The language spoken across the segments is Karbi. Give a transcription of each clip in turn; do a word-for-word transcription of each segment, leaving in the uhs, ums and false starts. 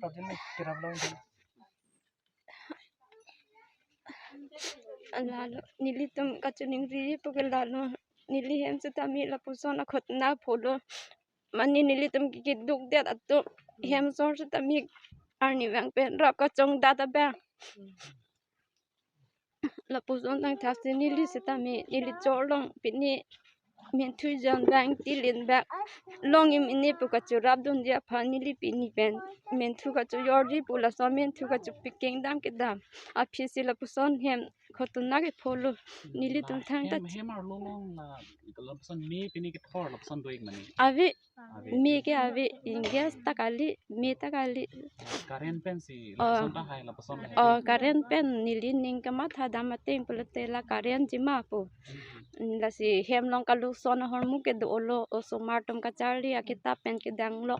Problem na kerap lo. Lalo, nelitum kachiningri pu ke lalo, neli hem setame lapuson akhot na pholo. Mane nelitum ke keduk det atum, hem sor setame arnivang pen rap kachongdat abang. Lapuson tangthak si neli setame, neli chorlong pini menthu jon bang tilin bang long im ini pu kachorap dunji aphan neli pini pen menthu kachojorji pu laso menthu kachopikeng dam kedam aphi si lapuson hem khotona ke pholo. Nelitum thangta hem, hem arlo long la lapuson me pini kethor lapuson do-ik mane. Ave, ave. Me ke ave, ingges ta kali, me ta kali. Current pen si, oh, lapuson ta hai lapuson hai. Oh, current pen neli ning kamatha dam ateng pulote la current jima pu. Hmm. Lasi hem along kalukson ahormu ke dolo, osomar atum kacharli akitap pen kedang lok.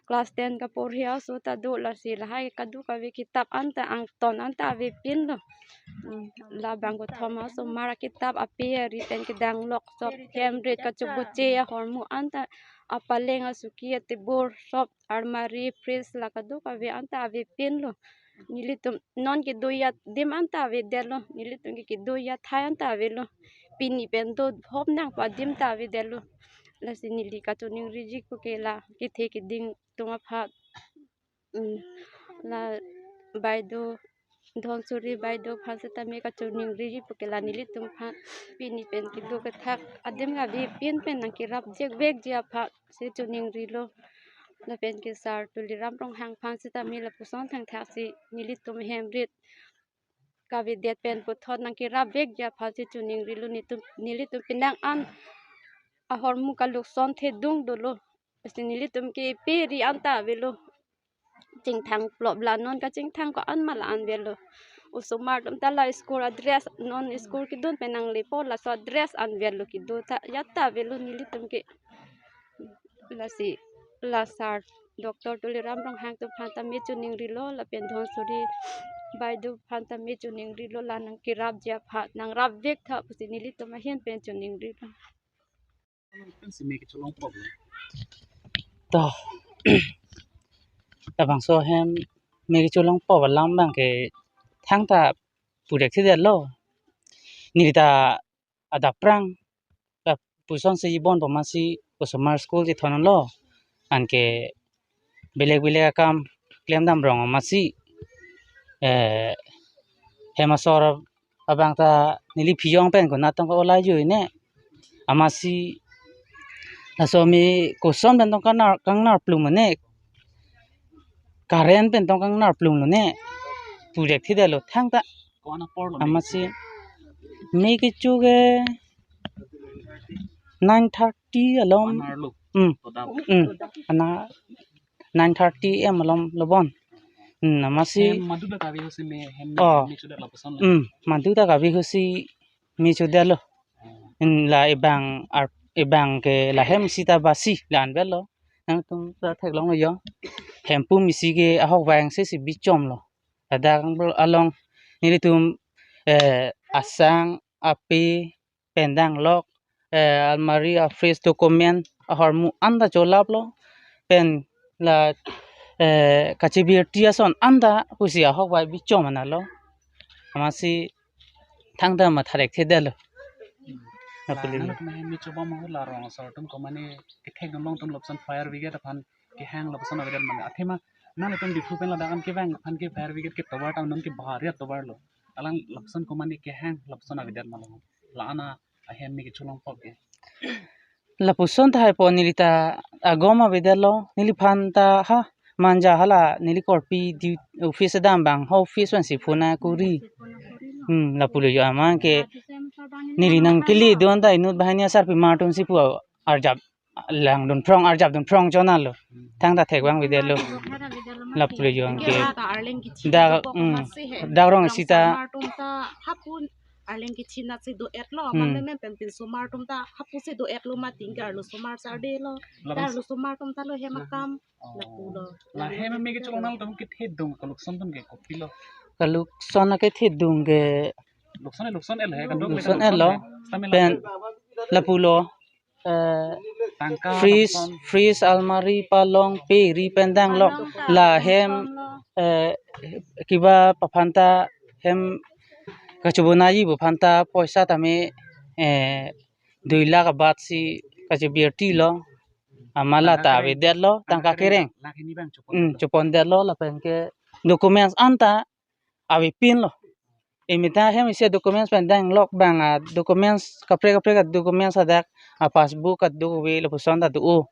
Class ten kaporhi aso ta do, lasi lahai kadokave kitap anta angton anta avepinlo. Hmm, labang kothom asomar akitap ape ari pen kedang lok, sop hem rit kachoboche ahormu anta apaleng asuki atebor sop almari fridge la kadokave anta avepinlo. Nelitum non kedo adim anta avedetlo. Nelitum ke kedo athai anta avelo. Pini pen do hop nang pu adim ta avedetlo. Lasi neli kachiningriji pu ke la kethe keding atum aphan. Hmm, la baido, Dhonsuri baido aphan setame kachiningriji pu ke la nelitum aphan pini pen kedo kethak adim kave pin pen nangkerap jek vekji aphan si chiningrilo. Lapen ke sir Tuliram Ronghang aphan setame lapuson thangthak si nelitum hem rit kavedet pen puthot nangkerap vekji aphan si chiningrilo. Nelitum, nelitum penang an ahormu kalukson thedung dolo. Lasi nelitum ke pe ri anta avelo. Chingthang plop la non kachingthang ko-an ma la-an avelo. Osomar atum ta la school adress, non school kedun pen nanglepo laso adress an avelo, kedo ta ya ta avelo nelitum ke. Lasi la sir Doctor Tuliram Ronghang atum aphan tame chiningrilo lapen Dhonsuri baido aphan tame chiningrilo, la nangkerapji aphan nangrap vektha pusi nelitum ahin pen chiningrilo. Pen si me kecholong pop lo. To. Labangso hem me kecholong pop alam abang ke thangta pudek thedetlo. Neli ta adap prang lapuson si ibon pama si osomar school si thonlo. Anke belek belek akam klemdam rong amatsi, eh, hem asor abang ta neli phi jong pen konat tong ka-olai jui ne. Amatsi laso me koson pen tong kangnar, kangnar plum ne. Current pen tong kangnar plum lo ne. Pudek thedetlo thangta. Ko-an apor lo me? Amatsi me kecho ke nine thirty along. Ko-an arlo? Hmm. Toda. Hmm. Ana nine thirty A M along lo bon. Hmm, amatsi. Hem madu ta kave ahut si me hem, oh, me chodet lapuson lo. Hmm, madu ta kave ahut si me chodetlo. Hmm, la ebang ar-, ebang ke la hem isi ta basi la-an avelo. Nangtum ta theklonglo jo. Hemphu isi ke ahok vang si si bichomlo. Ladak along nelitum, eh, asang, ape, pen dang lok, eh, almari, a-fridge, document ahormu anta cholaplo. Pen la, eh, kachibirti ason anta pusi ahok vai bichom analo. Amatsi thangta matha rek thedetlo. Hmm. Napuli. La nang me chobam ahut la rong asor atum ko mane kethek dam along atum lapuson fire brigade aphan kehang lapuson avedet mane. Athema nanglitum Diphu pen ladak an kevang aphan ke fire brigade ke tovar ta non ke bahari atovar lo. Alang lapuson ko mane kehang lapuson avedet ma lo. La-an ahem me kecholong pop ke. Lapuson tahai po neli ta agom avedetlo. Neliphan ta ha manja hala neli korpi di office dam abang ha office vansi phone kuri. Hmm, lapulo jo amat ke neli nangkele don ta inut banghini asarpimar atum si pu arjap langdun phrong, arjap dun phrong chonalo. Thangta thek vang avedetlo. Lapulo jo anke. Dak, hmm, dak rong isi ta. Arleng kechinat si do-etlo, hmm, aman meme pen pinsomar atum ta hapu si do-etlo ma, tingkar lo somar sardelo. Lapen ta lo somar atum ta lo hem akam. Oh. Lapulo. La hem me kecholong nangtum kethedung kalukson atum ke kopilo? Kalukson akethedung ke. Lukson, lukson el he, kadokave lukson el lo. Lukson el he. Pen lapulo. eh, tangka fridge, lapuson. Fridge, almari, palong, pe ri pen danglok. La hem, eh, kebap aphan ta hem kachobonaiji pu aphan ta poisa tame, eh, dui lakh abatsi kachebirti lo. Amat la tangka ta kereng. Avedetlo, tangka kereng. Lakh hini bang chopon. Hmm, detlo. Chopondetlo lapen ke documents anta avepinlo. Emita hem isi documents pen danglok abang a documents kaprek kaprek a documents hadak a passbook a do ave lapuson ta do-o.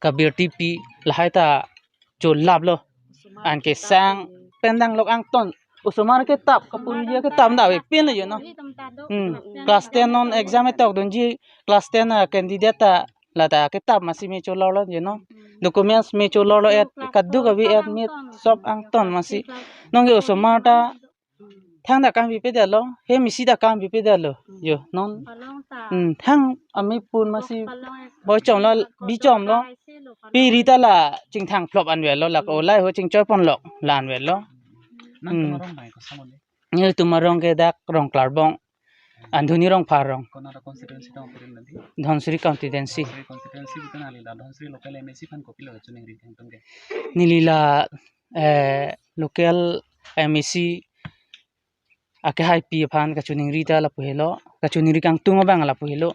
Kabirti pi lahai ta cholaplo. Anke sang pen danglok angton. Osomar ketap kapuji ketap ta avepinlo, you know. Hmm. Class ten non exam etok dunji class ten a candidate ta lata ketap masi me cholorlo, you know. Documents me cholorlo et kaduk ave admit sob angton masi. Nonke osomar ta thang ta kam pipedetlo, hem isi ta kam pipedetlo. Yo, non. Hmm, thang amei pun masi boi chomlo, bi chomlo. Pe ri ta la chingthang phlop anvetlo, la ko lai ho chingchoi ponlok la anvetlo. Nangtum Hmm. arong bang koson ma? Nelitum arong ke dak Rongklarbong, Andhuni Rongphar arong. Konat a constituency tong pirin nanti? Dhansiri constituency. Dhansiri constituency bukan alila Dhansiri local M A C aphan kopilo kachiningri kangtung ke? Neli la, eh, local M A C akehaipi aphan kachiningri ta lapu helo, kachiningri kangtung abang lapu helo.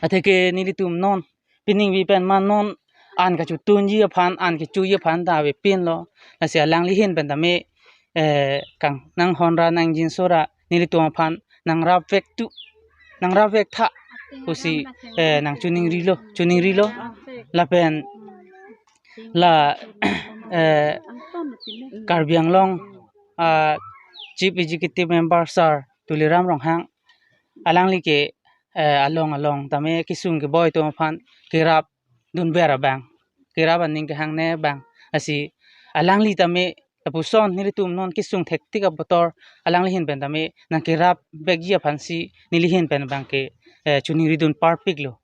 Atheke nelitum non, pining pi pen ma non an kachotunji aphan, an kechoji aphan ta avepinlo. Lasi alangli ahin pen tame, eh, kang nanghon ra nangjinso ra nelitum aphan nangrapvek tu, nangrapvek tha pusi, eh, nangchiningrilo, chiningrilo. Lapen la, eh, Karbi Anglong, ah, Chief Executive Member Sir Tuliram Ronghang, alangli ke, eh, along along tame kesung keboi atum aphan kerap dunver abang, kerap aning kehangne abang. Lasi alangli tame lapuson nelitum non kesung thektik abotor alangli ahin pen tame nangkerapvekji aphansi neli ahin pen abang ke, eh, chiningridun parpiklo.